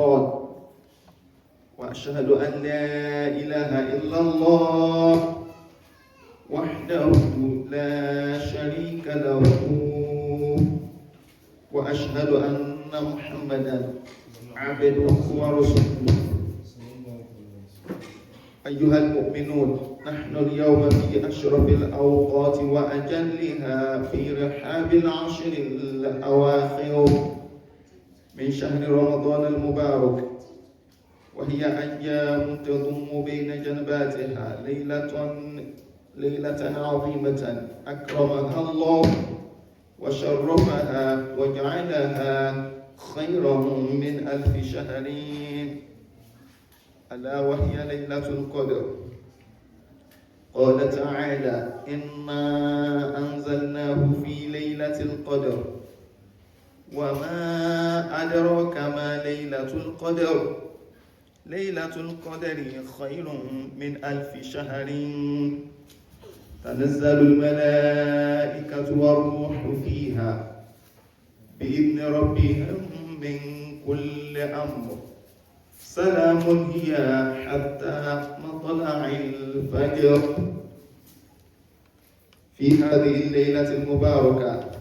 الشيطان. وأشهد أن لا إله إلا الله وحده لا شريك له، وأشهد أن محمدا عبده ورسوله. أيها المؤمنون، نحن اليوم في أشرف الأوقات وأجلها، في رحاب العشر الأواخر من شهر رمضان المبارك، وهي أيام تضم بين جنباتها ليلة عظيمة أكرمها الله وشرفها وجعلها خيرا من 1000 شهر، ألا وهي ليلة القدر. قال تعالى: إنا أنزلناه في ليلة القدر، وما أدراك ما ليلة القدر، ليلة القدر خير من 1000 شهر، تنزل الملائكة والروح فيها بإذن ربهم من كل أمر، سلام هي حتى مطلع الفجر. في هذه الليلة المباركة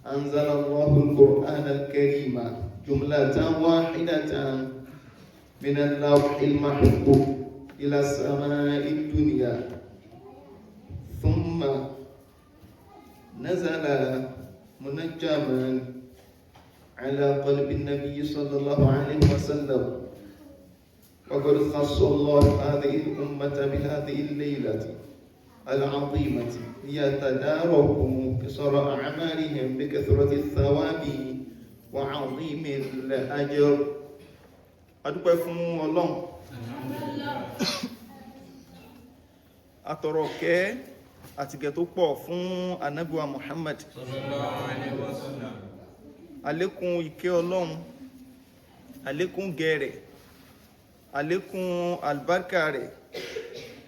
أنزل الله القرآن الكريم جملة واحدة من اللوح المحفوظ إلى السماء الدنيا، ثم نزل منجما على قلب النبي صلى الله عليه وسلم. وقد خص الله هذه الأمة بهذه الليلة العظيمة ليتداركوا قصر أعمالهم بكثرة الثواب وعظيم الأجر. Adúpẹ́ fún Ọlọ́run. Atọrọ ìkẹ́ àtìgẹ̀ tó pọ̀ fún Ànábì Muhammad. Àlékún ìkẹ́ Ọlọ́run, àlékún gẹ̀rẹ̀, àlékún àlùbáríkà rẹ̀,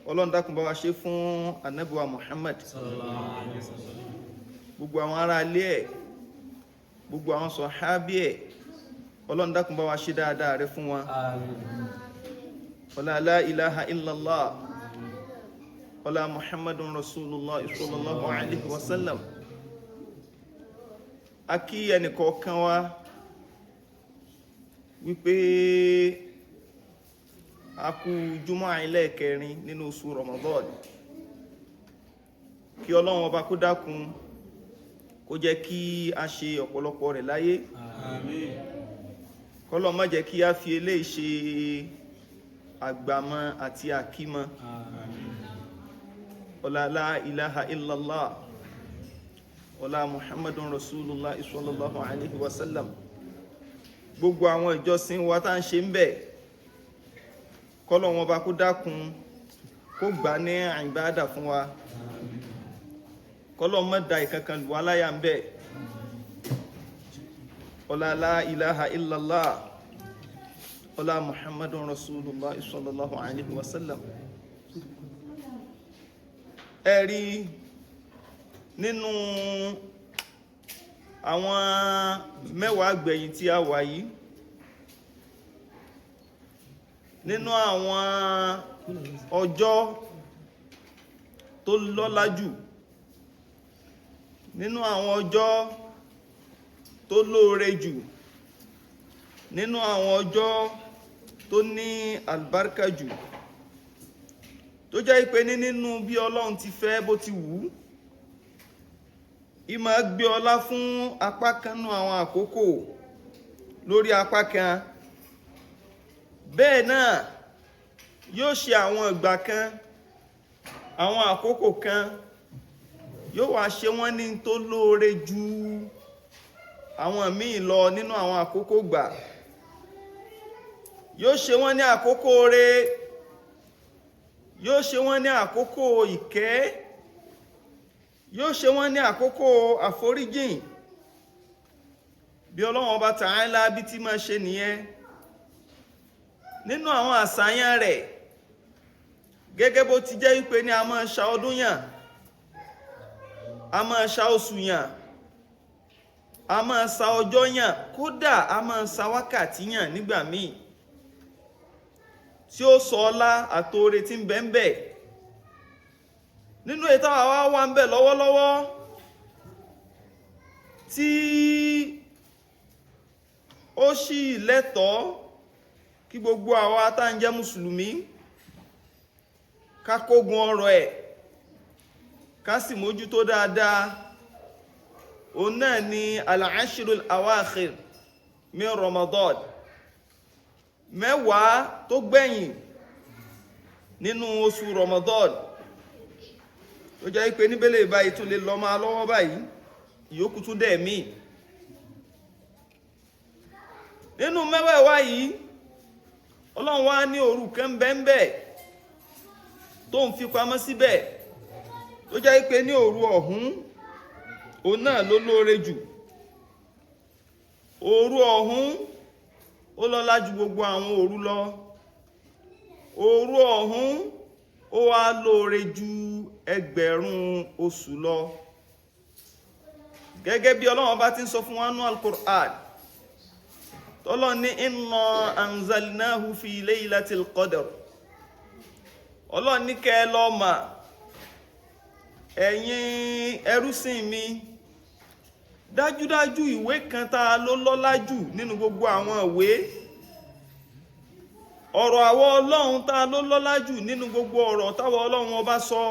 Ọlọ́run dákun bá wa ṣe fún Ànábì Muhammad, gbogbo àwọn ará ilé ẹ̀, gbogbo àwọn sọ̀hábí ẹ̀. Ọlọ́run dákun bá wa ṣe dáadáa rẹ̀ fún wọn. Ọlá la ilaha illallah, ọlá Muhammadun Rasulullah sallallahu alaihi wasallam. A kí ẹnìkọ̀ọ̀kan wa wípé a kú júmọ́ ẹlẹ́ẹ̀kẹrin nínú oṣù Ramadan. Kí Ọlọ́run Ọba kó dákun kó jẹ́ kí a ṣe ọ̀pọ̀lọpọ̀ rẹ̀ láyé. Àmín. Kọ́lọ́run má jẹ́ kí a fi eléyìí ṣe àgbàmọ́ àti àkímọ́. Ọlá la ilaha illallah, ọlá Muhammadun Rasulullah sallallahu alaihi wasallam. Gbogbo àwọn ìjọsìn wa tá ń ṣe ń bẹ̀, kọ́lọ́run Ọba kó dákun kó gbà ní ìbádà fún wa. Kọ́lọ́run má da ìkankan lù wá láyà ń bẹ̀. Ọlá la ilaha illallah, ọlá Muhammadun Rasulullah sallallahu alaihi wasallam. Ẹ̀rí nínú àwọn 10 gbẹ̀yìn tí a wà yìí, nínú àwọn ọjọ́ tó lọ́lá jù, nínú àwọn ọjọ́ tó lóore jù, nínú àwọn ọjọ́ tó ní àlùbáríkà jù, tó jẹ́ pé ní nínú bí Ọlọ́run ti fẹ́ bó ti wù ú, ìmọ̀ gbé ọlá fún apá kan nú àwọn àkókò lórí apá kan, bẹ́ẹ̀ náà yóò ṣe àwọn ìgbà kan, àwọn àkókò kan, yóò wá ṣe wọ́n ní tó lóore ju àwọn míì lọ nínú àwọn àkókò gbà. Yóò ṣe wọ́n ní àkókò oore, yóò ṣe wọ́n ní àkókò ìkẹ́, yóò ṣe wọ́n ní àkókò àforíjìn. Bí Ọlọ́run Ọba Ta'ala bí tí máa ṣe nìyẹn nínú àwọn àṣàyàn rẹ̀, gẹ́gẹ́ bó ti jẹ́ wípé ní a máa ṣa ọdún yàn, a máa ṣa oṣù yàn. A máa sa ọjọ́ yàn, kódà a máa sa wákàtí yàn nígbà míì, tí ó sọ ọlá àtòore tí ń bẹ ń bẹ nínú ètò àwa wà ń bẹ lọ́wọ́lọ́wọ́, tí ó sì lẹ́tọ̀ọ́ kí gbogbo àwa tá ń jẹ́ mùsùlùmí ká kógun ọ̀rọ̀ ẹ̀, ká sì mójútó dáadáa. Òun náà ni al-ashrul awakhir min Ramadan, 10 tó gbẹ̀yìn nínú oṣù Ramadan, tó jẹ́ pé níbẹ̀lẹ̀ báyìí tún lè lọ máa lọ́wọ́ báyìí, ìyókù tún dẹ̀ míì. Nínú mẹ́wẹ̀ẹ̀wá yìí, Ọlọ́run wá ní òru kan bẹ́ńbẹ́ tó ń fi pamọ́ síbẹ̀, tó jẹ́ pé ní òru ọ̀hún, òun náà ló lóore jù. Òru ọ̀hún ó lọ́lá ju gbogbo àwọn òru lọ. Òru ọ̀hún ó wá lóore ju 1000 oṣù lọ. Gẹ́gẹ́ bí Ọlọ́run bá ti ń sọ fún wa nú Al-Qur'an, tọ́lọ́ ní inna anzalnahu fi laylatil qadr. Ọlọ́run ní kẹ́ ẹ lọ́ọ́ mà, ẹ̀yin ẹrúsìn mi, dájúdájú ìwé kan tá a ló lọ́lá jù nínú gbogbo àwọn ìwé, ọ̀rọ̀ àwọn Ọlọ́run tá a ló lọ́lá jù nínú gbogbo ọ̀rọ̀ táwọn Ọlọ́run ọba sọ.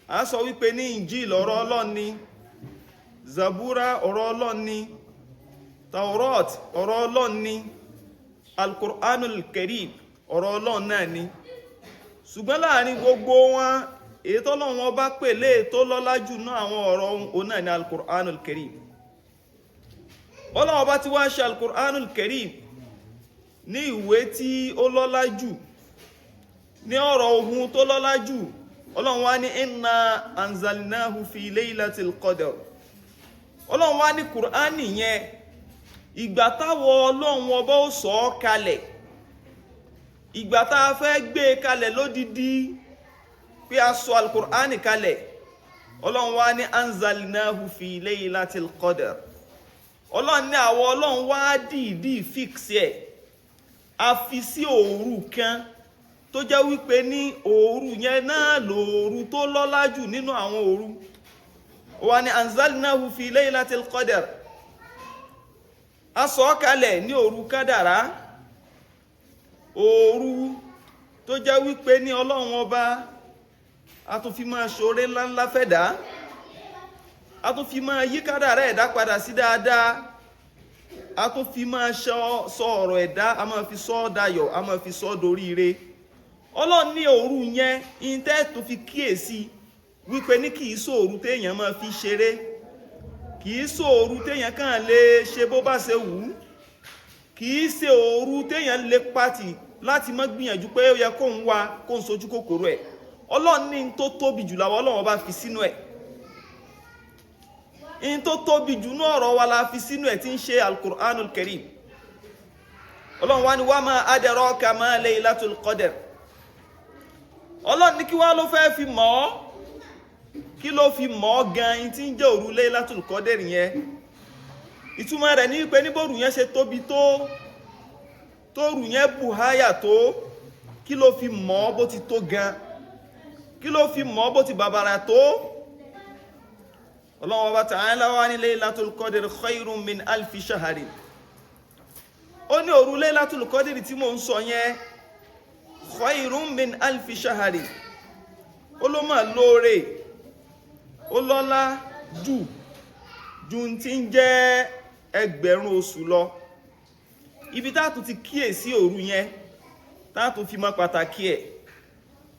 A sọ wípé ní Injil ọ̀rọ̀ Ọlọ́run ni, Zabura ọ̀rọ̀ Ọlọ́run ni, Taurat ọ̀rọ̀ Ọlọ́run ni, Al-Qur'anul Karim ọ̀rọ̀ Ọlọ́run náà ni. Ṣùgbọ́n láàrin gbogbo wọn, èyí tọ́lọ́run ọba pè lé tó lọ́lá jù náà àwọn ọ̀rọ̀ òun náà ni Al-Qur'anul Karim. Ọlọ́run ọba ti wá ṣe Al-Qur'anul Karim ní ìwé tí ó lọ́lá jù, ní ọ̀rọ̀ ohun tó lọ́lá jù. Ọlọ́run wá ní inna anzalnahu fi laylatil qadr. Ọlọ́run wá ní Kùránì yẹn, ìgbà táwọn Ọlọ́run ọba ó sọ ọ́ kalẹ̀, ìgbà tá a fẹ́ gbé e kalẹ̀ lódidi pé a sọ Al-Qur'ani kalẹ̀, Ọlọ́run wá ní anzalnahu fi laylatil qadr. Ọlọ́run ní àwọn Ọlọ́run wá dìídì fix ẹ̀, a fi sí òru kan tó jẹ́ wípé ní òru yẹn náà lòru tó lọ́lá jù nínú àwọn òru. Wá ní anzalnahu fi laylatil qadr, a sọ ọ́ kalẹ̀ ní òru kádàrá, òru tó jẹ́ wípé ní Ọlọ́run ọba a tún fi máa ṣoore ńláńlá fẹ́dá, a tún fi máa yí kádàrá ẹ̀dá padà sí dáadáa, a tún fi máa sọ ọ̀rọ̀ ẹ̀dá, a máa fi sọ ọ́ dayọ̀, a máa fi sọ ọ́ doríire. Ọlọ́run ní òru yẹn, ìtẹ́ tó fi kíyèsí wípé ní kì í sòru téèyàn máa fi ṣeré, kì í sòru téèyàn kàn lè ṣe bó bá ṣe wù ú, kì í ṣe òru téèyàn lè pàtì láti má gbìyànjú pé ó yẹ kóun wá kóun sojú kòkòrò ẹ̀. Ọlọ́run ní tó tóbi jù làwọn Ọlọ́run bá fi sínú ẹ̀, ní tó tóbi jù ní ọ̀rọ̀ wa la fi sínú ẹ̀ tí ń ṣe Al-Qur'anul Karim. Ọlọ́run wá ní wa ma adraka ma Laylatul Qadr. Ọlọ́run ní kí wá ló fẹ́ fi mọ̀ ọ́, kí ló fi mọ̀ ọ́ gan-an tí ń jẹ́ òru Laylatul Qadr yẹn. Ìtumọ̀ rẹ̀ ní pé níbòrú yẹn ṣe tóbi tó, tóòrù yẹn bùháyà tó, kí ló fi mọ̀ ọ́ bó ti tó gan, kí ló fi mọ̀ ọ́ bó ti bàbàrà tó. Ọlọ́run ọba ta'ala wá ní Laylatul Qadr khayrun min alfi shahrin. Ó ní òru Laylatul Qadr tí mò ń sọ yẹn, khayrun min alfi shahrin, ó ló mà lóore, ó lọ́lá jù ju ti ń jẹ́ 1000 oṣù lọ. Ibi tá a tún ti kíyèsí òru yẹn, tá a tún fi mọ̀ pàtàkì ẹ̀,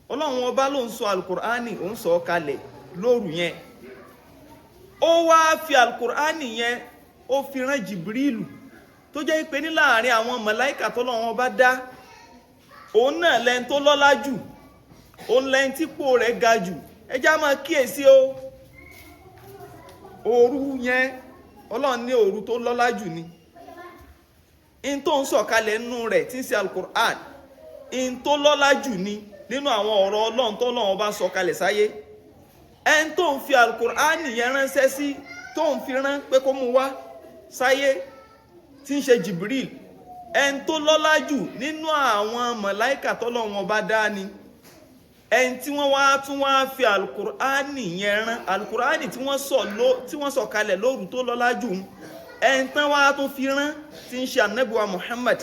Ọlọ́run ọba ló ń sọ Al-Qur'ani, ó ń sọ kalẹ̀ lóru yẹn. Ó wá fi Al-Qur'ani yẹn, ó fi rán Jibrilu, tó jẹ́ pé ní láàrin àwọn màláíkà tọ́lọ́run ọba dá, òun náà lẹ́ni tó lọ́lá jù, òun lẹ́ni típò rẹ̀ ga jù. Ẹ já máa kíyèsí o, òru yẹn Ọlọ́run ní òru tó lọ́lá jù ni. In tó ń sọ̀kalẹ̀ nínú rẹ̀ tí ń ṣe Al-Qur'an, in tó lọ́lá jù ni nínú àwọn ọ̀rọ̀ Ọlọ́run tó Ọlọ́run bá sọ̀kalẹ̀ sáyé. Ẹn tó ń fi Al-Qur'an yẹn ránṣẹ́ sí, tó ń fi rán pé kó mú wá sáyé tí ń ṣe Jibril, ẹni tó lọ́lá jù nínú àwọn màláíkà tọ́lọ́run ọba dá ni. Ẹni tí wọ́n wá tún wá fi alukur'ani yẹn rán, alukur'ani tí wọ́n sọ kalẹ̀ lóru tó lọ́lá jù, ẹni tán wá tún fi rán tí ń ṣe anabiwa Muhammad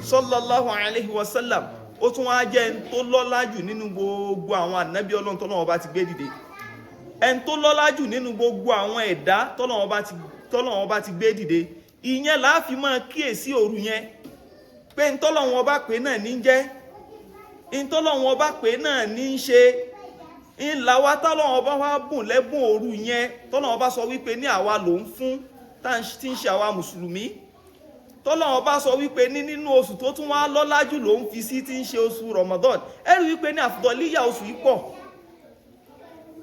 sallallahu alayhi wa sallam, ó tún wá jẹ́ ẹni tó lọ́lá jù nínú gbogbo àwọn anabi Ọlọ́run tọ́lọ́run ọba ti gbé dìde, ẹni tó lọ́lá jù nínú gbogbo àwọn ẹ̀dá tọ́lọ́run ọba ti gbé dìde. Ìyẹn la fi máa kíyèsí òru yẹn pé ntọ́lọ́run ọba pé náà ní jẹ́, ntọ́lọ́run ọba pé náà ní í ṣe, ńlá wa tọ́lọ́run ọba wa bùn lẹ́bùn òru yẹn, tọ́lọ́run ọba sọ wípé ní àwa ló ń fún tí ń ṣe àwa mùsùlùmí, tọ́lọ́run ọba sọ wípé ní nínú oṣù tó tún wá lọ́lá jù ló ń fi sí tí ń ṣe oṣù Ramadan. Ẹ rí wípé ní àfùdọ́líyà oṣù yìí pọ̀,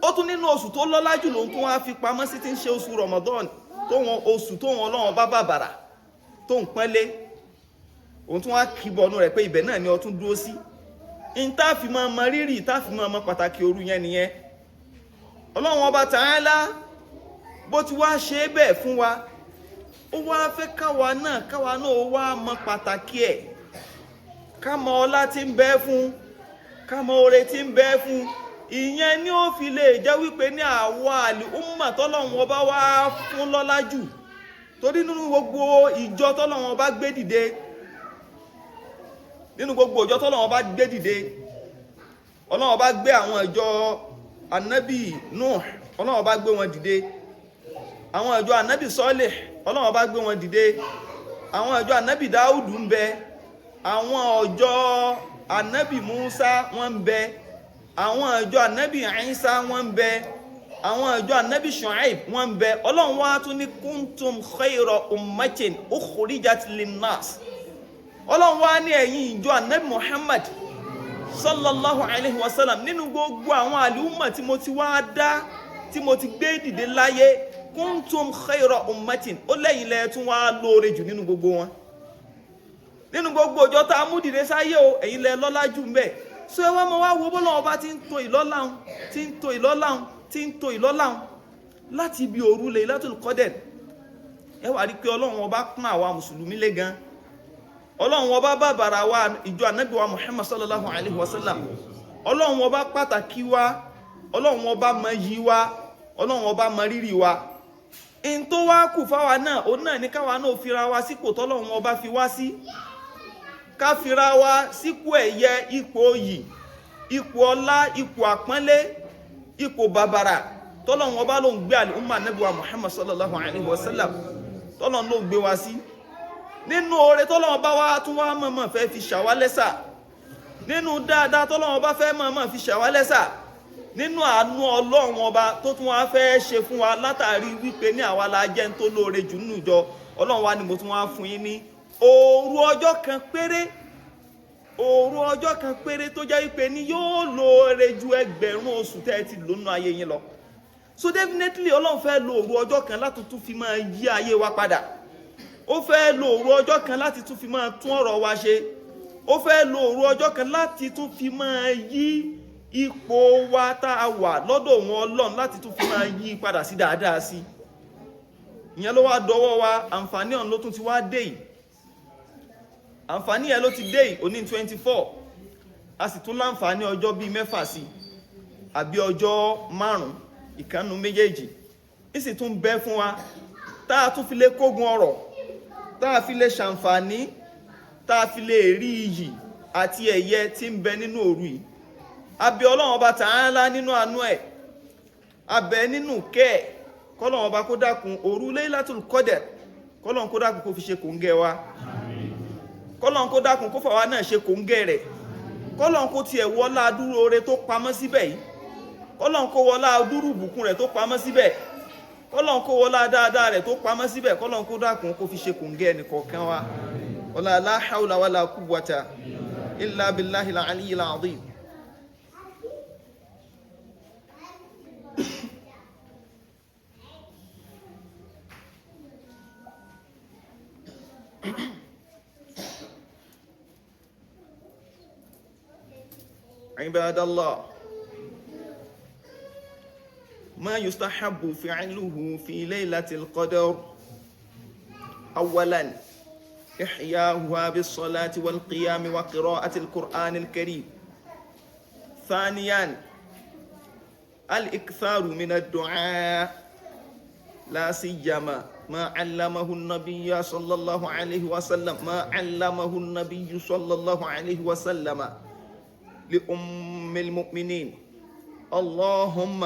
ó tún nínú oṣù tó lọ́lá jù ló ń tún wá fi pamọ́ sí tí ń ṣe oṣù Ramadan, tó wọn oṣù tó wọn Ọlọ́run bá bàbàrà tó ń pọ́nlé, òun tún wá kíbọnú rẹ̀ pé ibẹ̀ náà ni ó tún dúró sí. N tá fi máa mọ rírì, tá fi máa mọ pàtàkì òru yẹn nìyẹn. Ọlọ́run ọba Ta'ala bó ti wá ṣe é bẹ́ẹ̀ fún wa, ó wá fẹ́ káwa náà ó wá mọ pàtàkì ẹ̀, ká mọ ọlá tí ń bẹ fún, ká mọ oore tí ń bẹ fún. Ìyẹn ni ó fi lè jẹ́ wípé ní àwa àlè umma tọ́lọ́run ọba wá fún lọ́lá jù, torí nínú gbogbo ìjọ tọ́lọ́run ọba gbé dìde, nínú gbogbo ìjọ tọ́lọ́run ọba gbé dìde, Ọlọ́run ọba gbé àwọn ìjọ anabi Nuh, Ọlọ́run ọba gbé wọn dìde, àwọn ìjọ anabi Salih, Ọlọ́run ọba gbé wọn dìde, àwọn ìjọ anabi Dáúdù ń bẹ, àwọn ìjọ anabi Musa wọ́n ń bẹ, àwọn ìjọ anabi Isa wọ́n ń bẹ, àwọn ìjọ anabi Shu'aib wọ́n ń bẹ. Ọlọ́run wá tún ní kuntum khayra ummatin ukhrijat linnas. Ọlọ́run wá ní ẹ̀yin ìjọ anabi Muhammad sallallahu alayhi wa sallam, nínú gbogbo àwọn àlùmọ̀ tí mo ti wá dá, tí mo ti gbé dìde láyé, kuntum khayra ummatin, ó lẹ́yìn lẹ́ tún wá lóore jù nínú gbogbo wọn, nínú gbogbo ìjọ tá a mú dìde sáyé o, ẹ̀yin lẹ́ lọ́lá jù ń bẹ. So ẹ wá mọ wá wo bọ́lá ọba tí ń to ìlọ́láhùn, tí ń to ìlọ́láhùn, tí ń to ìlọ́láhùn láti ibi òru Laylatul Qadr. Ẹ wá rí pé Ọlọ́run ọba pọ́n àwa mùsùlùmí lé gan, Ọlọ́run ọba bàbàrà wa ìjọ ànábì wa Muhammad sallallahu alayhi wa sallam, Ọlọ́run ọba pàtàkì wa, Ọlọ́run ọba mọ yí wa, Ọlọ́run ọba mọ rírì wa. In tó wá kù fáwa náà, òun náà ní káwa náà fira wa sípò tọ́lọ́run ọba fi wá sí, ká fira wa sípò ẹ̀yẹ, ipò oyì, ipò ọlá, ipò àpọ́nlé, ipò bàbàrà tọ́lọ́run ọba ló ń gbé àlè umma ànábì wa Muhammad sallallahu alayhi wa sallam, tọ́lọ́run ló ń gbé wa sí. Nínú oore tọ́lọ́run bá wá tún wá mọ̀mọ́ fẹ́ fi ṣàwá lẹ́sà, nínú dáadáa tọ́lọ́run bá fẹ́ mọ̀mọ́ fi ṣàwá lẹ́sà, nínú àánú Ọlọ́run ọba tó tún wá fẹ́ ṣe fún wa látàrí wípé ní àwa la jẹ́ ń tó lóore jù nínú ìjọ Ọlọ́run wa ni mo tún wá fún yín ní òru ọjọ́ kan péré, òru ọjọ́ kan péré tó jẹ́ wípé ní yóò lóore ju ẹgbẹ̀rún oṣù tẹ́ ẹ ti lò nínú ayé yín lọ. So definitely Ọlọ́run fẹ́ lo òru ọjọ́ kan láti tún fi máa yí ayé wa padà, ó fẹ́ lo òru ọjọ́ kan láti tún fi máa tún ọ̀rọ̀ wa ṣe, ó fẹ́ lo òru ọjọ́ kan láti tún fi máa yí ipò wa tá a wà lọ́dọ̀ wọn Ọlọ́run, láti tún fi máa yí padà sí dáadáa sí. Ìyẹn ló wá dọwọ́ wa, àǹfààní ọ̀hún ló tún ti wá dé yìí, àǹfààní yẹn ló ti dé yìí, òní 24, a sì tún láǹfààní ọjọ́ bíi mẹ́fà sí àbí ọjọ́ márùn-ún, ìkànnù méjèèjì ìsì tún bẹ fún wa tá a tún fi lè kógun ọ̀rọ̀, tá a fi lè ṣàǹfààní, tá a fi lè rí iyì àti ẹ̀yẹ tí ń bẹ nínú òru yìí. Abẹ Ọlọ́run ọba Ta'ala nínú àánú ẹ̀, abẹ nínú kẹ́ ẹ̀, kọ́lọ́run ọba kó dákun òru Laylatul Qadr, kọ́lọ́run kó dákun kó fi ṣe kòńgẹ́ wa, kọ́lọ́run kó dákun kó fàwa náà ṣe kòńgẹ́ rẹ̀, kọ́lọ́run kó tiẹ̀ wọlá dúró oore tó pamọ́ síbẹ̀ yìí, kọ́lọ́run kó wọlá dúró ìbùkún rẹ̀ tó pamọ́ síbẹ̀, kọ́lọ́n kó wọlá dáadáa rẹ̀ tó pamọ́ síbẹ̀, kọ́lọ́n kó dákun kó fi ṣe kòǹgẹ́ ẹnìkọ̀ọ̀kan wa. Wala la hawla wala quwwata illa billahil aliyyil azim. Ibadallah, ما يستحب فعله في ليلة القدر. أولا، إحياؤها بالصلاة والقيام وقراءة القرآن الكريم. ثانيا، الإكثار من الدعاء، لا سيما ما علمه النبي صلى الله عليه وسلم ما علمه النبي صلى الله عليه وسلم لأم المؤمنين: اللهم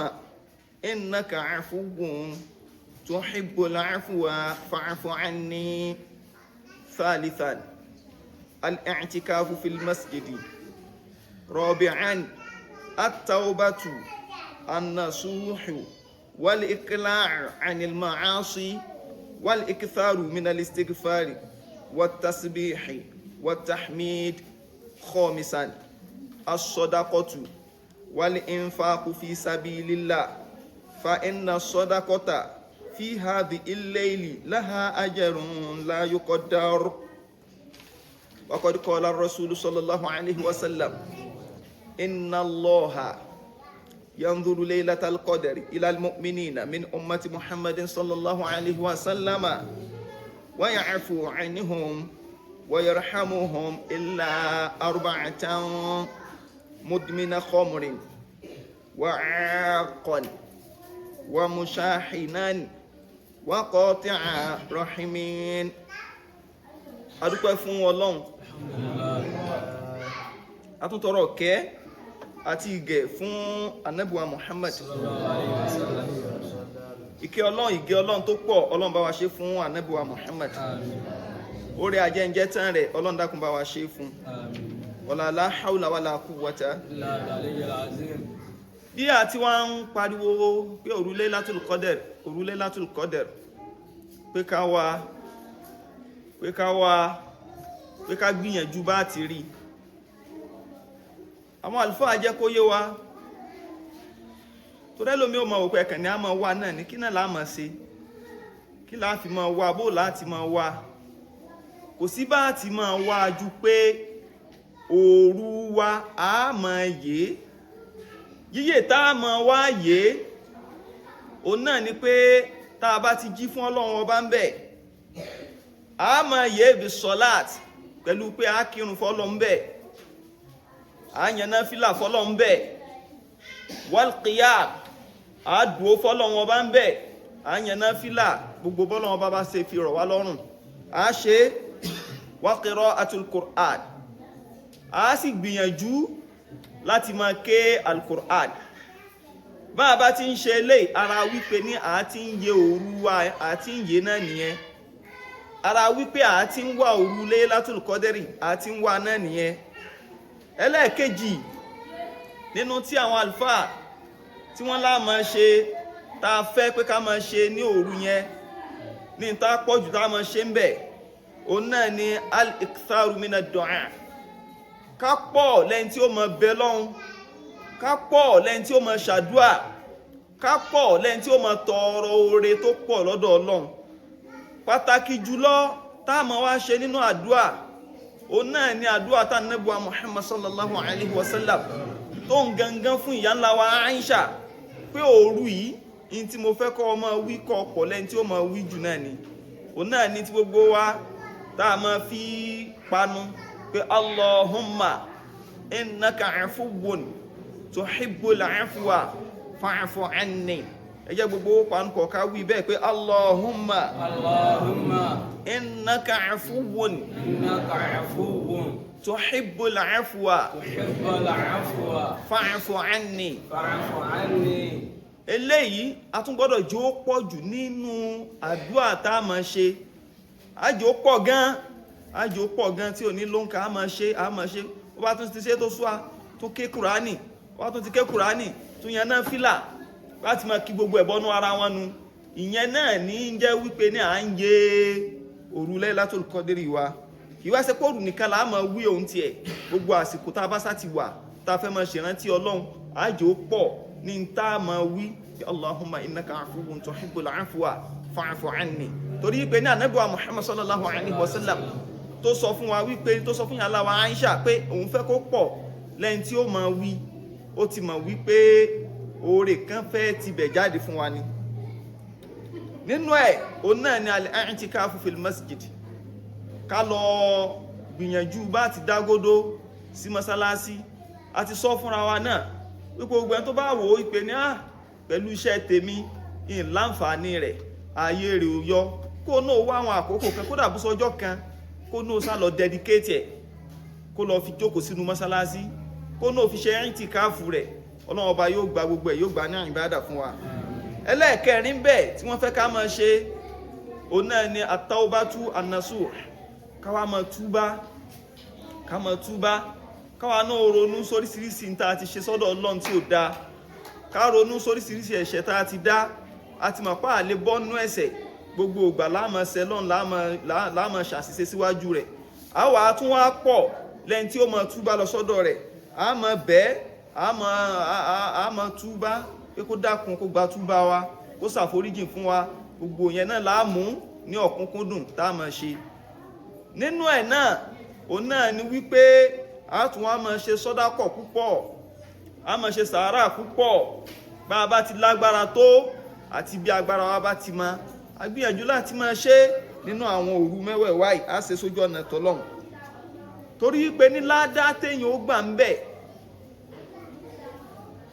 إنك عفو تحب العفو فاعف عني. ثالثا، الاعتكاف في المسجد. رابعا، التوبة النصوح والإقلاع عن المعاصي والإكثار من الاستغفار والتسبيح والتحميد. خامسا، الصدقة والإنفاق في سبيل الله، فإن الصدقة في هذه الليل لها أجر لا يقدر. وقد قال الرسول صلى الله عليه وسلم: إن الله ينظر ليلة القدر إلى المؤمنين من أمة محمد صلى الله عليه وسلم ويعفو عنهم ويرحمهم إلا أربعة: مدمن خمر، وعاقا، ومشاحنا، وقاطع رحمين. Adúpẹ́ fún Ọlọ́run, atúntọrọ kẹ́ àti ìgẹ̀ fún Ànábì wa Muhammad. Ìkẹ́ Ọlọ́run, ìgẹ̀ Ọlọ́run tó pọ̀, Ọlọ́run bá wa ṣe fún Ànábì wa Muhammad. Orí ajẹ́njẹ́ tán rẹ̀, Ọlọ́run dákun bá wa ṣe fún. Wala la hawla wala quwwata. Bí a ti wá ń pariwo pé òru Laylatul Qadr, òru Laylatul Qadr, pé ká wá, pé ká wá, pé ká gbìyànjú bá ti rí, àwọn àlùfáà jẹ́ kó yé wa. Torí ẹlòmí ò mọ̀ òpó ẹ̀kàn ní a máa wá náà ní kí náà láà máa ṣe, kí láà fi máa wá, bó láti máa wá. Kò sí bá ti máa wá ju pé òru wa a máa yé. Yíyè tá a máa wá yé òun náà ni pé tá a bá ti jí fún Ọlọ́run ọba ń bẹ̀, a máa yé ibi sọ́láàt pẹ̀lú pé a kírun fọ́lọ́run bẹ̀, a yan náfìlà fọ́lọ́run bẹ̀, wal-qiyam, a dúó fọ́lọ́run ọba ń bẹ̀, a yan náfìlà gbogbo bọ́lọ́run ọba bá ṣe fi rọ̀ wá lọ́rùn, a ṣe wa qira'atul Qur'an, a sì gbìyànjú láti máa ké al-Qur'an. Bá a bá ti ń ṣe eléyìí, ara wípé ní a ti ń yẹ òru wa, a ti ń yẹ náà nìyẹn. Ara wípé a ti ń wá òru Laylatul Qadri, a ti ń wá náà nìyẹn. Ẹlẹ́ẹ̀kejì nínú tí àwọn àlùfáà tí wọ́n lá máa ṣe, tá a fẹ́ pé ká máa ṣe ní òru yẹn, ní tá a pọ̀ jù tá a máa ṣe ń bẹ̀, òun náà ni al-iktharu mina du'a. Ká pọ̀ lẹ́yìn tí ó máa bẹ lọ́hun, ká pọ̀ lẹ́yìn tí ó máa ṣàdúà, ká pọ̀ lẹ́yìn tí ó máa tọrọ oore tó pọ̀ lọ́dọ̀ Ọlọ́run. Pàtàkì jùlọ tá a máa wá ṣe nínú àdúà, òun náà ni àdúà tá Ànábì wa Muhammad sallallahu alayhi wa sallam tó ń gangan fún ìyá ńlá wa Aisha pé òru yìí ní tí mo fẹ́ kọ́ ọ máa wí kọ́ ọ̀pọ̀ lẹ́yìn tí ó máa wí jù náà ni. Òun náà ni tí gbogbo wa tá a máa fi panu pé Allahumma innaka afuwwun tuhibbul afwa fa'fu anni. Ẹ jẹ́ gbogbo panu kọ̀ ká wí bẹ́ẹ̀ pé Allahumma Allahumma innaka afuwwun innaka afuwwun tuhibbul afwa tuhibbul afwa fa'fu anni. fa'fu anni. Eléyìí a tún gbọ́dọ̀ jẹ́ ó pọ̀ jù nínú àdúrà tá a máa ṣe. A jẹ́ ó pọ̀ gan, a jẹ́ ó pọ̀ gan tí ò ní ló ń ka, a máa ṣe, a máa ṣe. Ó bá tún ti ṣe tó súwa, tó ké Kùránì, ó bá tún ti ké Kùránì, tún yan náfìlà láti máa kí gbogbo ẹ̀bọnú ara wọn nu. Ìyẹn náà ní ń jẹ́ wípé ní à ń yé òru Laylatul Qadri wa. Kì í wá ṣe pé òru nìkan là á máa wí ohun tiẹ̀. Gbogbo àsìkò tá a bá sá ti wà, tá a fẹ́ máa ṣèrántí Ọlọ́run, a jẹ́ ó pọ̀ ní tá a máa wí. Allahumma innaka afuwwun tuhibbul afwa fa'fu anni. Torí pé ní Ànábì wa Muhammad sallallahu alayhi wa sallam tó sọ fún wa wípé, tó sọ fún ìyá wa Aisha pé òun fẹ́ kó pọ̀ lẹ́yìn tí ó máa wí, ó ti mọ̀ wípé Oore kan fẹ́ tibẹ̀ jáde fún wa ni. Nínú ẹ̀, òun náà ni al-i'tikafu fil masjid, ká lọ gbìyànjú bá ti dágódó sí mọ́sálásí. A ti sọ fúnra wa náà wípé gbogbo ẹni tó bá wò ó ìpè ní pẹ̀lú iṣẹ́ tèmi ìn láǹfààní rẹ̀, ààyè rẹ̀ ò yọ, kó náà wá àwọn àkókò kan, kódà bó sọjọ́ kan, kó náà sá lọ dedicate ẹ̀, kó lọ fi jókòó sínú mọ́sálásí, kó náà fi ṣe i'tikafu rẹ̀. Ọlọ́run Ọba yóò gba gbogbo ẹ̀, yóò gba ní ìbádà fún wa. Ẹlẹ́ẹ̀kẹrin bẹ́ẹ̀ tí wọ́n fẹ́ ká máa ṣe, òun náà ni at-taubatu an-nasuh, káwa máa túbá, ká máa túbá, káwa náà ronú sóríṣiríṣi tá a ti ṣe sọ́dọ̀ Ọlọ́run tí ò dáa, ká ronú sóríṣiríṣi ẹ̀ṣẹ̀ tá a ti dá. A ti mọ̀ pé a lè bọ́ nú ẹ̀ṣẹ̀, gbogbo ìgbà láàmọ̀ ṣẹ lọ́n, láàmọ̀ ṣàṣìṣe síwájú rẹ̀. A wà á tún wá pọ̀ lẹ́yìn tí ó máa túbá lọ sọ́dọ̀ rẹ̀, a máa bẹ́ẹ̀, a máa túbá pé kó dákun, kó gba túbá wa, kó ṣàforíjìn fún wa. Gbogbo yẹn náà láàmú ní ọ̀kúnkúndùn tá a máa ṣe. Nínú ẹ̀ náà, òun náà ni wípé a tún wá máa ṣe sọ́dákọ̀ púpọ̀, a máa ṣe sàárà púpọ̀, bá a bá ti lágbára tó àti bí agbára wa bá ti máa, a gbìyànjú láti máa ṣe nínú àwọn òru mẹ́wẹ̀ẹ̀wá yìí, a ṣe sójú ọ̀nà tọ́lọ́hun, torí pé ní ládá téèyàn ó gbà ń bẹ̀,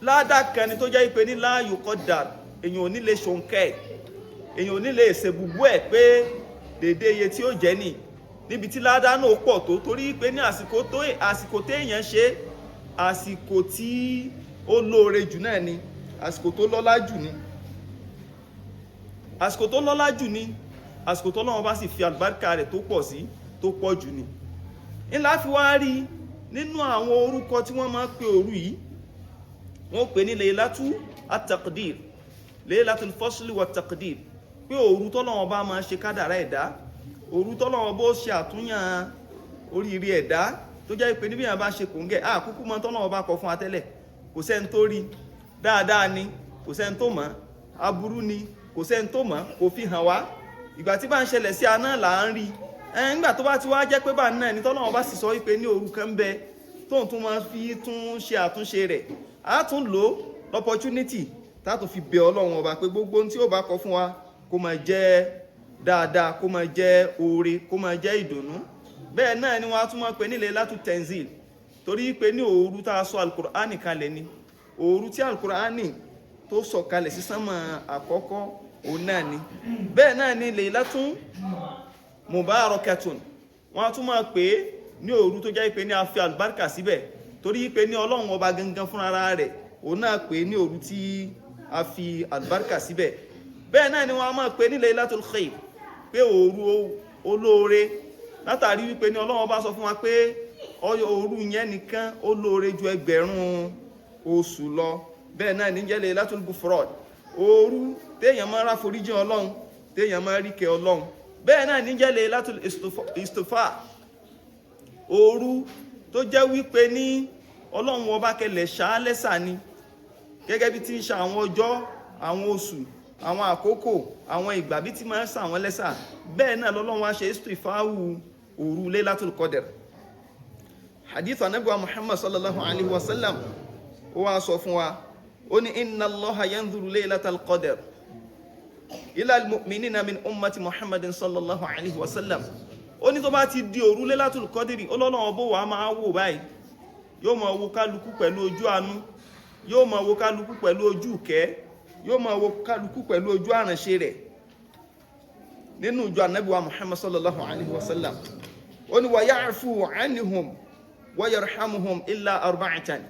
ládá kan ni tó jẹ́ pé ní láàyò kọ́ dà, èèyàn ò ní lè ṣòǹkẹ́ ẹ̀, èèyàn ò ní lè ṣèbùbú ẹ̀ pé dédé iye tí ó jẹ́ nì níbi tí ládá náà pọ̀ tó, torí pé ní àsìkò téèyàn ṣe, àsìkò tí ó lóore jù náà ni, àsìkò tó lọ́lá jù ni, àsìkò tó lọ́lá jù ni, àsìkò tó Ọlọ́run bá sì fi àlùbáríkà rẹ̀ tó pọ̀ sí, tó pọ̀ jù ni. Ńlá fi wá rí nínú àwọn orúkọ tí wọ́n máa ń pe òru yìí, wọ́n pè ní Laylatu at-Taqdir, Laylatul Fasli wat-Taqdir, pé òru tọ́lọ́run bá máa ṣe kádàrá ẹ̀dá, òru tọ́lọ́run bó ṣe àtúnyàn oríire ẹ̀dá, tó jẹ́ pé níbi yẹn bá ṣe kòńgẹ́, kúkú mọ́ tọ́lọ́run bá kọ fún wa tẹ́lẹ̀, kò sẹ́ni tó rí dáadáa ni, kò sẹ́ni tó mọ̀, aburú ni, kò sẹ́ni tó mọ̀, kò fi hàn wá. Ìgbà tí bá ń ṣẹlẹ̀ sí aná là ń rí. Nígbà tó bá ti wá jẹ́ pé bá náà ní tọ́lọ́run bá sì sọ wípé ní òru kan ń bẹ tóun tún máa fi tún ṣe àtúnṣe rẹ̀, á tún lò ó l'opportunity tá a tún fi bẹ Ọlọ́run Ọba pé gbogbo ohun tí ó bá kọ fún wa kó máa jẹ́ dáadáa, kó máa jẹ́ oore, kó máa jẹ́ ìdùnnú. Bẹ́ẹ̀ náà ni wọ́n á tún máa pè ní Laylatu Tanzil, torí pé ní òru tá a sọ alukur'ani kalẹ̀ ni, òru tí alukur'ani tó sọ kalẹ̀ sí sánmà àkọ́kọ́, òun náà ni. Bẹ́ẹ̀ náà ni Laylatun Mubarakatun, wọ́n á tún máa pè é ní òru tó jẹ́ pé ní a fi àlùbáríkà síbẹ̀, torí pé ní Ọlọ́run Ọba gangan fúnra rẹ̀, òun náà pè é ní òru tí a fi àlùbáríkà síbẹ̀. Bẹ́ẹ̀ náà ni wọ́n á máa pè ní Laylatul Khair, pé òru olóore, látàrí wípé ní Ọlọ́run Ọba sọ fún wa pé òru yẹn nìkan ó lóore ju ẹgbẹ̀rún oṣù lọ. Bẹ́ẹ̀ náà ní jẹ́ Laylatul Ghufran, òru téèyàn máa ráforíjì Ọlọ́run, téèyàn máa ríkẹ́ Ọlọ́run. Bẹ́ẹ̀ náà ní jẹ́ Laylatul Istifa, òru tó jẹ́ wípé ní Ọlọ́run Ọba kẹlẹ̀ ṣáálẹ́sà ni, gẹ́gẹ́ bí ti ń ṣe àwọn ọjọ́, àwọn oṣù, àwọn àkókò, àwọn ìgbà bí ti máa ń ṣà wọ́n lẹ́sà, bẹ́ẹ̀ náà lọ́lọ́run wá ṣe istifawu òru Laylatul Qadr. Hadith Ànábì wa Muhammad sallallahu alaihi wasallam, ó wá sọ fún wa, ó ní inna Allaha yanzuru Laylatal Qadr ila al-mu'minina min ummati Muhammadin sallallahu alaihi wasallam. Ó ní tó bá ti di òru Laylatul Qadr, Ọlọ́run bó wà máa wò báyìí, yóò máa wo kálukú pẹ̀lú ojú àánú, yóò máa wo kálukú pẹ̀lú ojú ìkẹ́, yóò máa wo kálukú pẹ̀lú ojú àránṣe rẹ̀ nínú ìjọ Ànábì wa Muhammad sallallahu alaihi wasallam. Ó ní wa ya'fu anhum wa yarhamuhum illa arba'atan.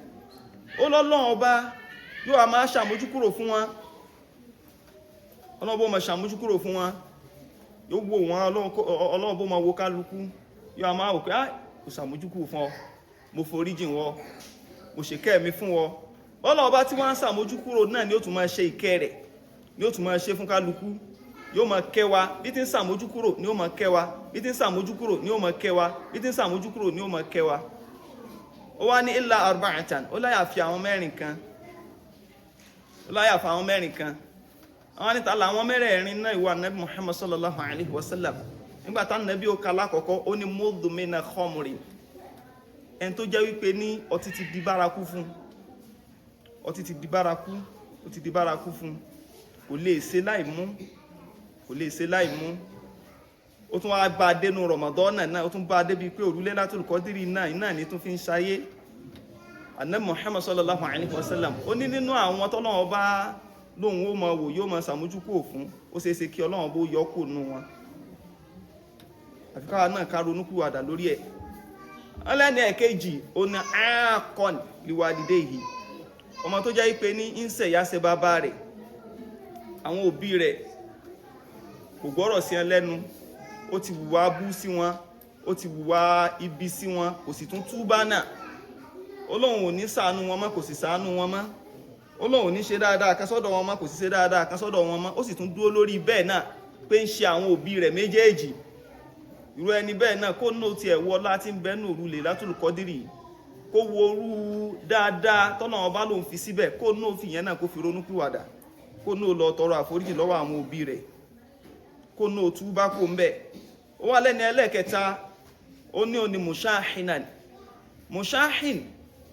Ó lọ́lọ́run Ọba yóò máa ṣàmójúkúrò fún wọn, Ọlọ́run bó máa ṣàmójúkúrò fún wọn, yóò wò wọn, Ọlọ́run bó máa wo kálukú, yóò máa wò pé kò ṣàmójúkúrò fún ọ, mo foríjìn wọ, mo ṣèkẹ́ mi fún ọ. Ọlọ́run Ọba tí wọ́n ń ṣàmójúkúrò náà ni ó tún máa ṣe ìkẹ́ rẹ̀, ni ó tún máa ṣe fún kálukú, yóò máa kẹ́ wa bí tí ń ṣàmójúkúrò, ni ó máa kẹ́ wa bí tí ń ṣàmójúkúrò, ni ó máa kẹ́ wa bí tí ń ṣàmójúkúrò, ni ó máa kẹ́ wa. Ó wá ní illa arba'atan, ó láyà fi àwọn mẹ́rin kan, ó láyà fi àwọn mẹ́rin kan. Àwọn níta làwọn mẹ́rẹ̀ẹ̀rin náà, ìwà Ànábì Muhammad sallallahu alaihi wasallam? Nígbà tá Ànábì ó ka lákọ̀ọ́kọ́, ó ní mudmina khamri, ẹni tó jẹ́ wípé ní ọtí ti di bárakú fún, ọtí ti di bárakú, Ó ti di bárakú fún, kò lè ṣe láì mú, kò lè ṣe láì mú. Ó tún wá bá a dénú Ramadan náà, ó tún bá a débi pé òru Lailatul Qadri náà náà ní tún fi ń ṣayé. Ànábì Muhammad sallallahu alayhi wa sallam ó ní nínú àwọn tọ́lọ́wọ́n bá lóun ó mọ wò, yóò mọ ṣàmójúkúrò fún, ó ṣeé ṣe kí Ọlọ́run bó yọ kó nu wọn. Àfi káwa náà ká ronú kúwàdà lórí ẹ̀. Ọlẹ́ni ẹ̀kejì, ó ní àákọ́n liwalidayhi, ọmọ tó jẹ́ pé ní ń ṣẹ̀yà ṣe bàbá rẹ̀, àwọn òbí rẹ̀, kò gbọ́rọ̀ sí ẹ lẹ́nu, ó ti wùwà bú sí wọn, ó ti wùwà ibi sí wọn, kò sì tún túbá náà. Ó lóun ò ní ṣàánú wọn mọ́, kò sì ṣàánú wọn mọ́. Ó lóun ò ní ṣe dáadáa kan sọ́dọ̀ wọn mọ́, kò sì ṣe dáadáa kan sọ́dọ̀ wọn mọ́. Ó sì tún dúró lórí bẹ́ẹ̀ náà pé ń ṣe àwọn òbí rẹ̀ méjèèjì. Irú ẹni bẹ́ẹ̀ náà, kó ní tiẹ̀ wọ láti ń bẹ́nu òru Lailatul Qadri, kó wo orú dáadáa tọ́nà ọba lòun fi síbẹ̀, kó ní òfin yẹn náà kó fi ronú pìwàdà, kó ní lọ tọrọ àforíjì lọ́wọ́ àwọn òbí rẹ̀, kó ní òtú bá kó ń bẹ̀. Ó wà lẹ́ni ẹlẹ́ẹ̀kẹta, ó ní òní mushahinan. Mushahin,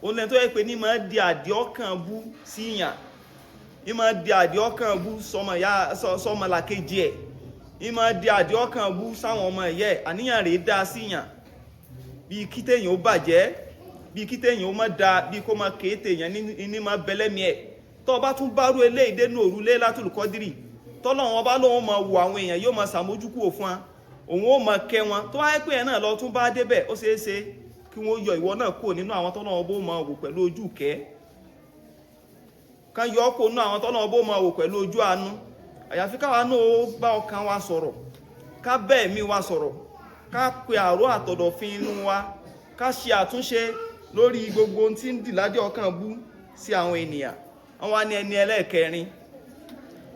ó lẹ́ni tó yẹ pé ní máa di àdì ọkàn bú síyàn, ní máa di àdì ọkàn bú sọmọ làkejì ẹ̀, ní máa di àdì ọkàn bú sáwọn ọmọ ẹ̀yẹ. Àníyàn rẹ̀ dá síyàn bíi kí téèyàn ó bàjẹ́, bíi kí téèyàn ó má da, bíi kó má kéété èèyàn ní má bẹlẹ́mì ẹ̀. Tó o bá tún bárú eléyìí dénú òru Lailatul Qadri, tọ́lọ́run ọba lóun máa wo àwọn èèyàn, yóò máa ṣàmójúkúrò fún wa, òun ó máa kẹ́ wọn. Tó wáyé pé ẹ̀ náà lọ tún bá débẹ̀, ó ṣeé ṣe kí wọ́n yọ ìwọ náà kúrò nínú àwọn tọ́lọ́run ọba ó máa wò pẹ̀lú ojú kẹ́, kán yọ ọ́ kúrò nínú àwọn tọ́lọ́run ọba ó máa wò pẹ̀lú ojú àánú. Àyàfi káwa náà ó bá ọkàn wa sọ̀rọ̀, ká bẹ́ẹ̀ mi wa sọ̀rọ̀, ká pe àrò àtọ̀dọ̀fin inú wa, ká ṣe àtúnṣe lórí gbogbo ohun tí ń dì ládé ọkàn bú sí àwọn ènìyàn. Wọ́n wá ní ẹni ẹlẹ́ẹ̀kẹrin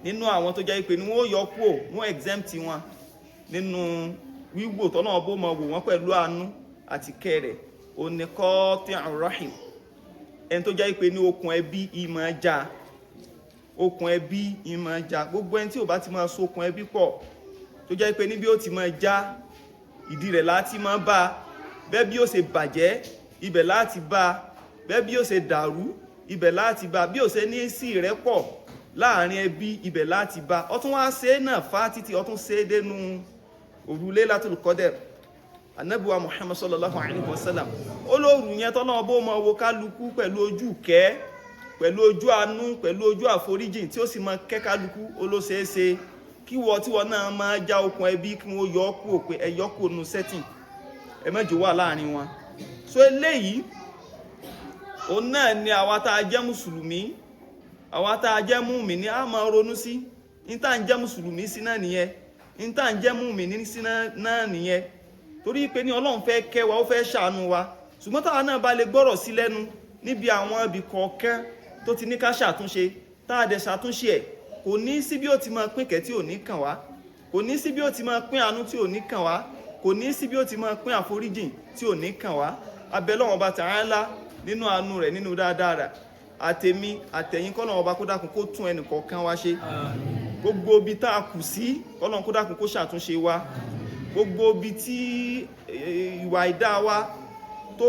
nínú àwọn tó jẹ́ pé ni wọ́n yọ kúrò, wọ́n exempt wọn nínú wíwò tọ́nà bó mọ wò wọ́n pẹ̀lú àánú àti kẹrẹ̀, oníkọ́ tí rahim, ẹni tó jẹ́ pé ní okùn ẹbí ìmọ̀ já, okùn ẹbí ìmọ̀ já. Gbogbo ẹni tí ò bá ti máa so okùn ẹbí pọ̀, tó jẹ́ pé níbi ó ti máa já, ìdí rẹ̀ láti máa bá bẹ́ẹ̀, bí ó ṣe bàjẹ́ ibẹ̀ láti bá bẹ́ẹ̀, bí ó ṣe dàrú ibẹ̀ láti bá, bí ó ṣe ní sí ìrẹ́pọ̀ láàrin ẹbí ibẹ̀ láti bá. Ọtún wá ṣe é náà fá títí ọtún ṣe é dénú òru Lailatul Qadr. Ànábì wa Muhammad sallallahu alayhi wa sallam olóòrù yẹn, tọ́nà bó máa wo kálukú pẹ̀lú ojú kẹ́, pẹ̀lú ojú àánú, pẹ̀lú ojú àforíjìn, tí ó sì máa kẹ́ kálukú, olóṣèéṣe kí wọ́n tí wọ́n náà máa já okùn ẹbí, kí wọ́n yọ ọ́ kúrò, pé ẹ yọ kúrò nù setting, ẹ mẹ́jọ wà láàrin wọn. So eléyìí, òun náà ni àwa tá a jẹ́ mùsùlùmí, àwa tá a jẹ́ mùmíní, á máa ronú sí. Ní tá à ń jẹ́ mùsùlùmí sí náà nìyẹn, ní tá à ń jẹ́ mùmíní sí náà nìyẹn, torí pé ní Ọlọ́run fẹ́ kẹ́ wa, ó fẹ́ ṣàánú wa. Ṣùgbọ́n táwa náà bá lè gbọ́rọ̀ sí lẹ́nu níbi àwọn ibì kọ̀ọ̀kan tó ti ní ká ṣàtúnṣe, tá a dẹ̀ ṣàtúnṣe ẹ̀, kò ní sí bí ó ti máa pín kẹ́ tí ò ní kàn wá, kò ní sí bí ó ti máa pín àánú tí ò ní kàn wá, kò ní sí bí ó ti máa pín àforíjìn tí ò ní kàn wá. Abẹ́ Ọlọ́run Ọba Ta'ala, nínú àánú rẹ̀, nínú dáadáa rẹ̀, àtèmi àtẹ̀yìn, kọ́lọ́run Ọba kó dákun kó tún ẹnì kọ̀ọ̀kan wa ṣe. Gbogbo ibi tá a kù sí, kọ́lọ́run kó dákun kó ṣàtúnṣe wa. Gbogbo ibi tí ìwà ìdá wa tó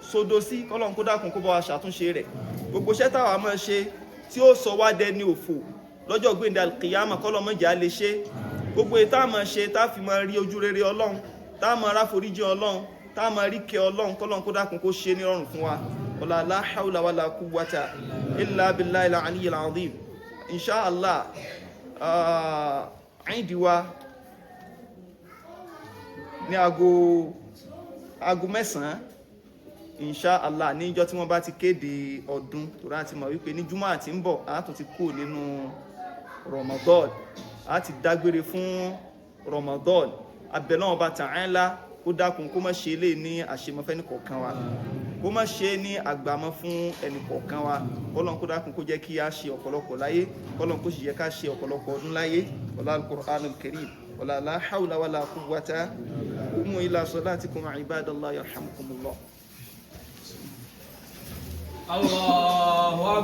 sodo sí, kọ́lọ́run kó dákun kó bá wa ṣàtúnṣe rẹ̀. Gbogbo iṣẹ́ táwa máa ṣe tí ó sọ wá dẹni òfò lọ́jọ́ gbẹ̀ndẹ̀ alkiyama, kọ́lọ́run má jẹ́ á lè ṣe. Gbogbo èyí tá a máa ṣe tá a fi máa rí ojú rere Ọlọ́run, tá a máa ráforíjì Ọlọ́run, tá a máa rí kẹ́ Ọlọ́run, kọ́lọ́run kó dákun kó ṣe nírọ̀rùn fún wa. Wala la hawla wala quwwata illa billahi al-aliyyil azim. Inshallah, àìdí wa ní aago 9, inshallah, ní ìjọ tí wọ́n bá ti kéde ọdún, tó rántí mọ̀ wípé ní júmọ́ àti ń bọ̀, a tún ti kú nínú Ramadan, a ti dágbére fún Ramadan. Abẹ́lọ́wọ́n Ọba Ta'ala kó dákun kó má ṣe eléyìí ní àṣemọ́fẹ́ nìkọ̀ọ̀kan wa, kó má ṣe ní àgbàmọ́ fún ẹnìkọ̀ọ̀kan wa. Kọ́lọ́n kó dákun kó jẹ́ kí a ṣe ọ̀pọ̀lọpọ̀ láyé, kọ́lọ́n kó sì jẹ́ ká ṣe ọ̀pọ̀lọpọ̀ ọdún láyé. Ọlá al-Qur'anul Karim, wala la hawla wala quwwata. Qumu ila salatikum ibadallah, yarhamukumullah. Allahu.